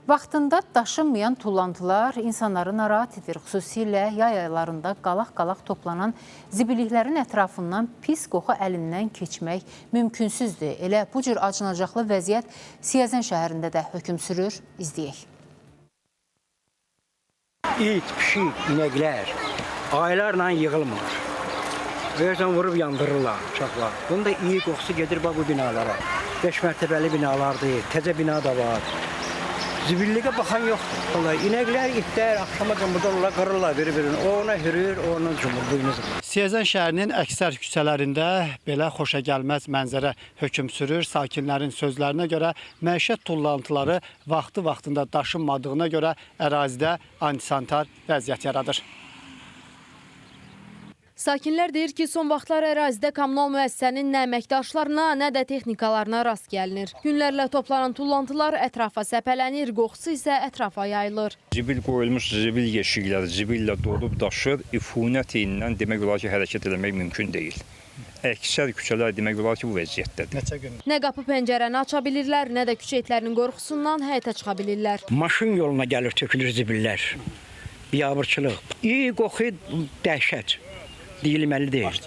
Vaxtında daşınmayan tullantılar insanları narahat edir. Xüsusilə yay aylarında qalaq-qalaq toplanan zibilliklərin ətrafından pis qoxu əlindən keçmək mümkünsüzdür. Elə bu cür acınacaqlı vəziyyət Siyəzən şəhərində də hökm sürür. İzləyək. İt, pişik, inəklər aylarla yığılmır. Görürsən vurub yandırırlar uşaqlar. Bunun da iyi qoxusu gedir bax bu binalara. 5 mərtəbəli binalardır, təzə bina da var. Zibilliyə baxan yoxdur. Vallahi inəklər, itlər axşamacan burada olurlar, qırırlar bir-birini. O ona hürür, o ona cumur buynuzu. Siyəzən şəhərinin əksər küçələrində belə xoşagəlməz mənzərə hökm sürür. Sakinlərin sözlərinə görə məişət tullantıları vaxtı-vaxtında daşınmadığına görə ərazidə antisanitar vəziyyət yaradır. Sakinlər deyir ki, son vaxtlar ərazidə kommunal müəssisənin nə əməkdaşlarına, nə də texnikalarına rast gəlinir. Günlərlə toplanan tullantılar ətrafa səpələnir, qoxusu isə ətrafa yayılır. Zibil qoyulmuş zibil yeşikləri zibillə dolub daşır, ifunət ilə demək olar ki, hərəkət eləmək mümkün deyil. Əksər küçələr demək olar ki, bu vəziyyətdədir. Neçə gündür? Nə qapı pəncərəni aça bilirlər, nə də küçə itlərinin qorxusundan həyətə çıxa bilirlər. Maşın yoluna gəlir, tökülür zibillər. Biabırçılıq. İyi qoxu dəhşət. Deyilməli deyil.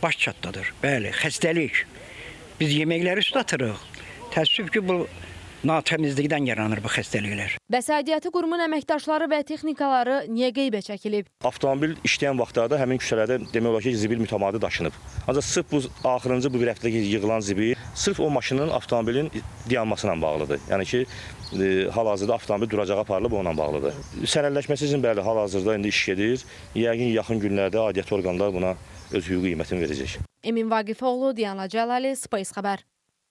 Baş çatladır. Bəli, xəstəlik. Biz yeməkləri üstə atırıq. Təəssüf ki, bu natəmizlikdən yaranır bu xəstəliklər. Bəs aidiyyəti qurumun əməkdaşları və texnikaları niyə qeybə çəkilib? Avtomobil işləyən vaxtlarda həmin küçələrdə demək olar ki, zibil mütəmadi daşınıb. Ancaq sırf bu axırıncı bu bir həftədəki yığılan zibil sırf o maşının, avtomobilin dayanması ilə bağlıdır. Yəni ki, hal-hazırda avtomobil duracağa aparılıb onunla bağlıdır. Sənədləşməsi üçün bəli, hal-hazırda indi iş gedir. Yəqin yaxın günlərdə aidiyyəti orqanlar buna öz hüquqi qiymətini verəcək. Emin Vaqifoğlu, Diana Cəlali, Space Xəbər.